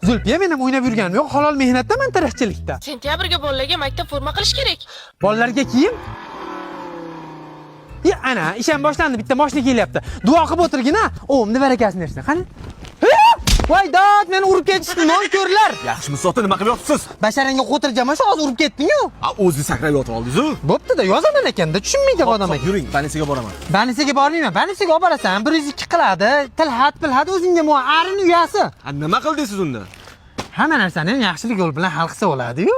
Zulfiya, men ham o'ynab yurganim yo'q, halol mehnatdaman, tarixchilikda. Sentyabrga bolalarga maktab forma qilish kerak. Bolalarga kiyim. Ya, ana, ish ham boshlandi, bitta moshina kelyapti. Duo qilib o'tirgin, a? O'mni barakasini bersin. Qani? Voy dod, meni urib ketishdi, nonko'rlar. Yaxshimisiz, ota, nima qilib yotibsiz? Basharangga qo'tirjama, shu hozir urib ketding-ku. A, o'zi sakrab yotib oldingiz-ku. Bo'pti-da, yozaman ekanda, tushunmaydi odam ekan. Yuring, больница ga boraman. Больница ga bormayman, больница ga olib borasan, 102 qiladi, tilxat pilxat o'zingga arini uyasi. A, nima qildingiz siz unda? Hamma narsani ham yaxshilik yo'l bilan hal qilsa bo'ladi-yu.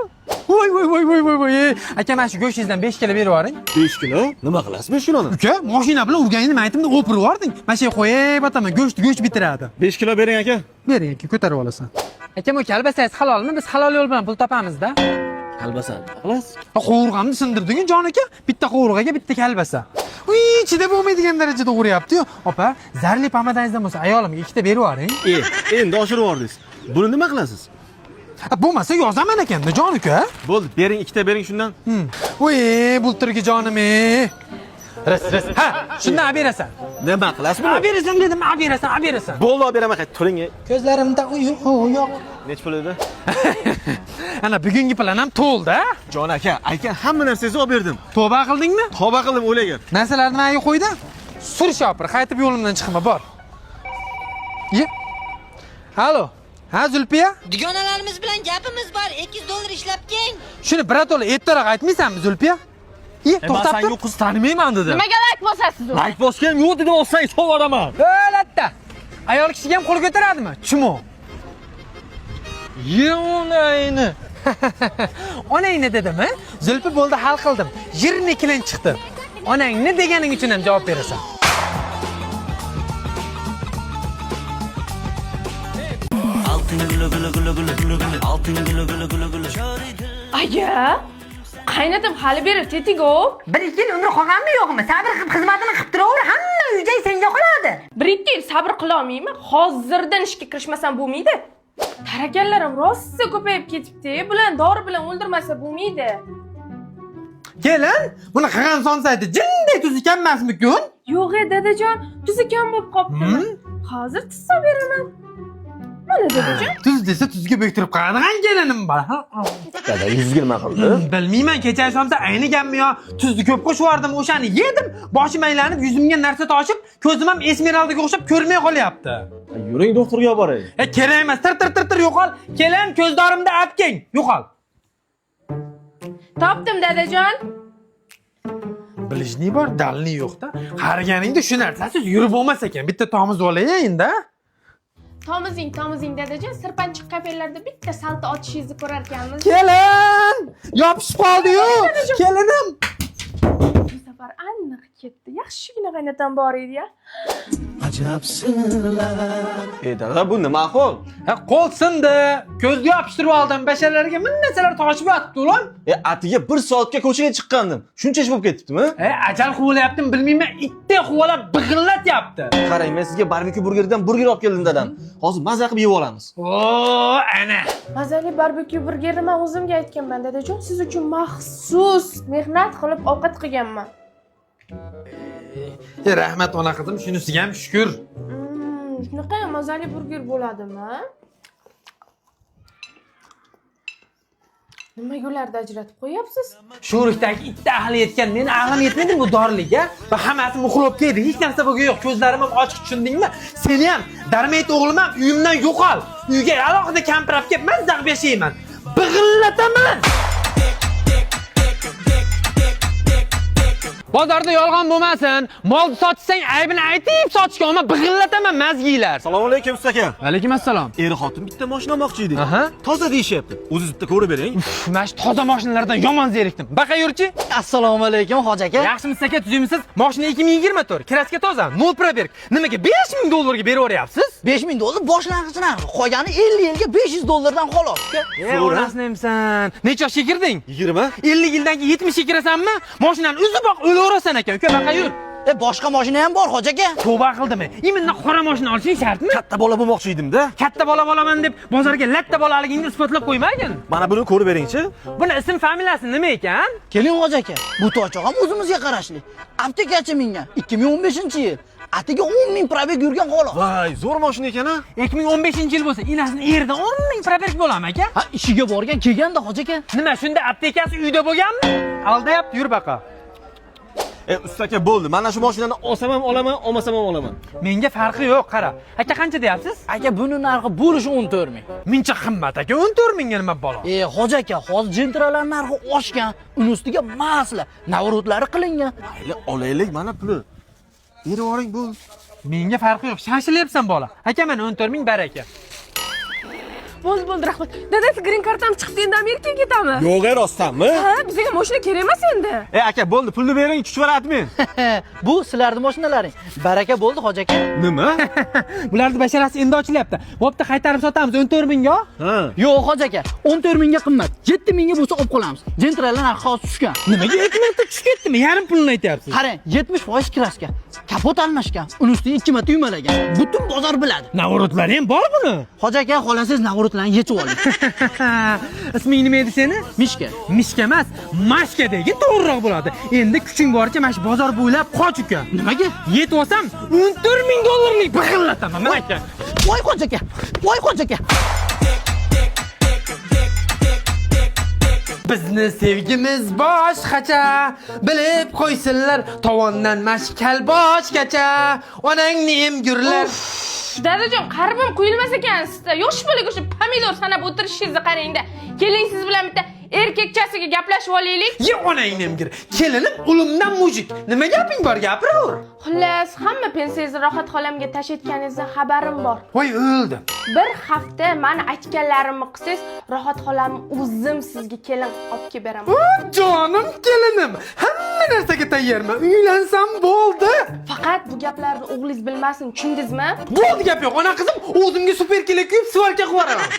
Voy voy voy voy voy voy. Aka, mana shu go'shtingizdan 5 kilo berib yuboring. 5 kilo? Nima qilasiz 5 kiloni? Uka, mashina bilan urganingni maytimni o'pirib yubording. Mana shu yerga qo'yib otaman, go'sht go'sht bitiradi. 5 kilo bering aka. Bering aka, ko'tarib olasan. Akam, u kalbasangiz halolmi? Biz halol yo'l bilan pul topamiz-da. Kalbasa nima qilasiz? Qovurg'amni sindirding jon aka. Bitta qovurg'aga bitta kalbasa. Uy, ichida bo'lmaydigan darajada uryapti-yu. Opa, zarli pomadangizdan bo'lsa ayolimga ikkita berib yuboring. Endi oshirib yubordingiz. Buni nima qilasiz? Bo'lmasa yozaman ekanda, jon uka. Bo'ldi, bering, ikkita bering shundan. Uy, bulturgi jonim ey. Ris, ris. Ha, shundan olib berasan. Nima qilasiz buni? Olib berasan dedim, olib berasan, olib berasan. Bo'ldi, olib beraman, turing. Ko'zlarimda uyqu yo'q. Necha pul edi? Ana bugungi plan ham to'ldi. Jon aka, aytgan hamma narsangizni olib berdim. Tavba qildingmi? Tavba qildim, o'lagan. Narsalarni menga qo'ydi. Sur shopir, qaytib yo'limdan chiqma, bor. Ye. Alo. Ha, Zulfiya? Dugonalarimiz bilan gapimiz bor. $200 ishlab keling. Shuni birato'la ertaroq aytmaysanmi, Zulfiya? Ye, to'xtab tur. qiz tanimayman dedim. Nimaga layk bosasiz u? Layk bosgan yo'q dedim, olsang sovaraman. Latta. Ayol kishiga ham qo'l ko'taradimi? Chumo. Ye'onayni. Onangni dedimi? Zulfi bo'ldi, hal qildim. Jirni kilin chiqdi. Onangni deganing uchun ham javob berasan. Aya, qaynatam hali beri tetik-o. 1-2 yil umri qolganmi yo'qmi? Sabr qilib xizmatini qilib turaver, hamma uyjay senga qoladi. 1-2 yil sabr qila olmayman. Hozirdan ishga kirishmasam bo'lmaydi. Tarakanlarim rosa ko'payib ketibdi. Bularni dori bilan o'ldirmasa bo'lmaydi. Kelin, buni qilgan sonsaydi jinday tuz ekanmasmikin? Yo'q e dadajon, tuzi kam bo'lib qolibdimi? Hozir tuz solib beraman. Mana dadajon. Tuz desa tuzga bo'ktirib qo'yadigan kelinim bor. Dada, yuzga nima qildi? Bilmayman, kecha somsa ayniganmi yo tuzni ko'p qo'shib yubordim, o'shani yedim, boshim aylanib, yuzimga narsa toshib, ko'zim ham Esmeraldaga o'xshab ko'rmay qolyapti. Yuring, doktorga olib boray. E, kerak emas, tir tir tir tir yo'qol. Kelin, ko'zdorimda olib yo'qol. Topdim dadajon. Ближний bor, дальний yo'q-da. Qariganingda shu narsasiz yurib bo'lmas ekan. Bitta tomiz olay endi. Tomizing, tomizing dadajon, sirpanchiq kafelarda bitta salto otishingizni ko'rarkanmiz. Kelin! Yopishib qoldi-yu. Kelinim. Bu safar aniq ketdi. Yaxshigina qaynatam bor edi-ya. E dada, bu nima ahvol? Ha, qo'l sindi, ko'zga yopishtirib oldim. Basharalariga minnasalar toshib yotibdi ulan. E atiga 1 soatga ko'chaga chiqqandim. Shuncha ish bo'lib ketibdimi? E, ajal quvalayaptim, bilmayman, itday quvalab big'illatyapti. Qarang, men sizga barbekyu burgerdan burger olib keldim dadam. Hozir maza qilib yeb olamiz. O, ana. Mazali barbekyu burgerni men o'zimga aytganman dadajon, siz uchun maxsus mehnat qilib ovqat qilganman. E, rahmat ona qizim, shunisiga ham shukr. Shunaqa ham mazali burger bo'ladimi? Nimaga ularni ajratib qo'yapsiz? Sho'rikdagi itta ahli yetgan, meni ahlim yetmaydi bu dorilikka. Va hammasi muxlab keldi, hech narsa bo'lgan yo'q. Ko'zlarim ham ochiq, tushundingmi? Seni ham, darmayt o'g'lim ham uyimdan yo'qol. Uyga alohida kampir olib kelib, mazza qilib yashayman. Big'illataman. Bozorda yolg'on bo'lmasin. Mol sotsang aybini aytib sotishga olma, big'illataman mazgiylar. Assalomu alaykum usta aka. Alaykum assalom. Er xotin bitta mashina olmoqchi edik. Aha. Toza deyishyapti. O'zingiz bitta ko'rib bering. Mana shu toza mashinalardan yomon zerikdim. Baqa yurchi. Assalomu alaykum hoji aka. Yaxshimisiz aka, tuzukmisiz? Mashina 2024, kraska toza, nol probirk. Nimaga $5000 ga beraveryapsiz? $5000 boshlang'ich narxi, qolgani 50 yilga $500 dan xolos. E, onasini emsan. Necha yoshga kirding? 20. 50 yildan keyin 70 ga kirasanmi? Mashinani uzib oq o'laverasan ekan, uka, baqa yur. E, boshqa mashina ham bor hoji aka. Tavba qildim. Imенно qora mashina olishing shartmi? Katta bola bo'lmoqchi edim-da. Katta bola bo'laman deb bozorga latta bolaligingni isbotlab qo'ymagin. Mana buni ko'rib beringchi. Buni ism familiyasi nima ekan? Keling hoji aka. Bu toychoq ham o'zimizga qarashli. Aptekachi mingan 2015-yil. Atiga 10 ming пробег yurgan xolos. Voy, zo'r mashina ekan a. 2015-yil bo'lsa, inasini eridan 10 ming пробег bo'ladimi aka? Ha, ishiga borgan kelganda hoji aka. Nima shunda aptekasi uyda bo'lganmi? Aldayapti, yur baqa. E, usta aka bo'ldi. Mana shu mashinani olsam ham olaman, olmasam ham olaman. Menga farqi yo'q, qara. Aka qancha deyapsiz? Aka, buni narxi bo'lishi 14 ming. Mincha qimmat aka, 14 mingga nima balo? E, hoji aka, hozir Gentralar narxi oshgan, uni ustiga масла, наворот lari qilingan. Mayli, olaylik mana puli. Berib yuboring bo'ldi. Menga farqi yo'q, shoshilyapsan bola. Aka, mana 14 ming baraka. Bo'ldi, bo'ldi, rahmat. Dadasi, green kartam chiqdi, endi Amerikaga ketamiz. Yo'q, e, rostdanmi? Ha, bizga mashina kerak emas endi. E, aka, bo'ldi, pulni bering, chuchvara atmang. Bu sizlarning mashinalaring. Baraka bo'ldi hoji aka. Nima? Bularni basharasi endi ochilyapti. Bo'pti, qaytarib sotamiz 14 mingga. Ha. Yo'q hoji aka, 14 mingga qimmat. 7 mingga bo'lsa olib qolamiz. Gentralar narxi hozir tushgan. Nimaga 2 marta tushib ketdimi? Yarim pulini aytyapsiz. Qarang, 70% краска. Kapot almashgan, uni ustiga 2 marta yumalagan. Butun bozor biladi. Наворот lari ham bor buni. Hoji aka, xolasangiz наворот larni yechib oling. Isming nima edi seni? Mishka. Mishka emas, mashka degin to'g'riroq bo'ladi. Endi kuching boricha mana shu bozor bo'ylab qoch uka. Nimaga? Yetib olsam 14 ming dollarlik big'illataman, mana aka. Voy hoji aka, voy hoji aka. Bizni sevgimiz boshqacha, bilib qo'ysinlar, tovondan mashkal boshgacha. Onangni emgurlar. Dadajon, qaribim quyilmas ekansizda. Yosh bolaga o'sha pomidor sanab o'tirishingizni qarangda. Keling, siz bilan bitta erkakchasiga gaplashib olaylik. Ye onangni emgir. Kelinim ulimdan мужик. Nima gaping bor, gapiraver. Xullas, hamma pensiyangizni Rohat xolamga tashlayotganingizdan xabarim bor. Voy o'ldim. Bir hafta mani aytganlarimni qilsangiz, Rohat xolamni o'zim sizga kelin olib kelib beraman. O, jonim kelinim. Hamma narsaga tayyorman. Uylansam bo'ldi. Faqat bu gaplarni o'g'lingiz bilmasin, tushundingizmi? Bo'ldi, gap yo'q. Ona qizim o'zimga super kelin kuyib сварка qilib yuboraman.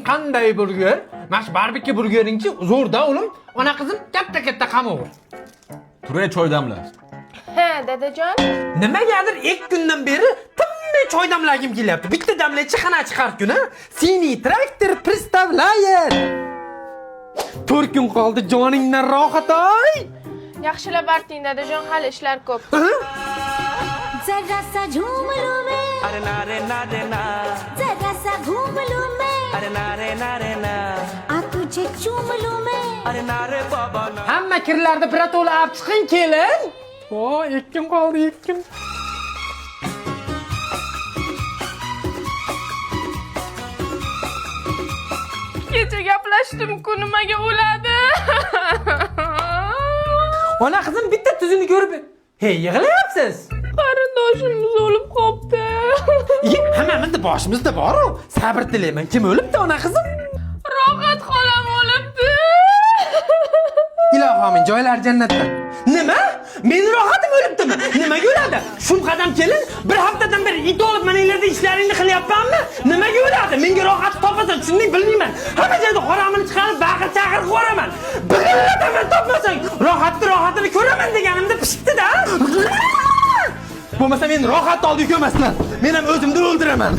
Qanday burger? Mana shu barbekyu burgeringchi zo'rda o'g'lim. Ona qizim katta katta qamov. Turay choy damla. Ha, dadajon. Nimagadir 2 kundan beri tinmay choy damlagim kelyapti. Bitta damlachi xana chiqar kuni. Синий трактор представляет. 4 kun qoldi joningdan rohat oy. Yaxshilab arting, dadajon, hali ishlar ko'p. जरा सा झूम लूं मैं, अरे ना रे ना रे ना, जरा सा घूम लूं मैं, अरे ना रे ना रे ना, आ तुझे चूम लूं मैं। अरे ना रे बाबा ना। Hamma kirlarni birato'la olib chiqing kelin. Voy, 2 kun qoldi, 2 kun. Kecha gaplashdim-ku, nimaga o'ladi? Ona qizim bitta tuzini ko'rib, hey, yig'layapsiz. Qarindoshimiz o'lib qopti. Iye, hammamizni boshimizda bor-u. Sabr tilayman. Kim o'libdi ona qizim? Rohat xolam o'libdi. Ilohi amin, joylari jannatda. Nima? Meni rohatim o'libdimi? Nimaga o'ladi? Shum qadam kelin, bir haftadan beri it olib mana yerda ishlaringni qilyapmanmi? Nimaga o'ladi? Menga rohat topasan, tushunding, bilmayman. Hamma joyda xoramini chiqarib, baqir chaqir qilib. Big'illataman topmasang, rohatni rohatini ko'raman deganimda pishibdi-da. Bo'lmasa men rohat oldi ko'rmaslar. Men ham o'zimni o'ldiraman.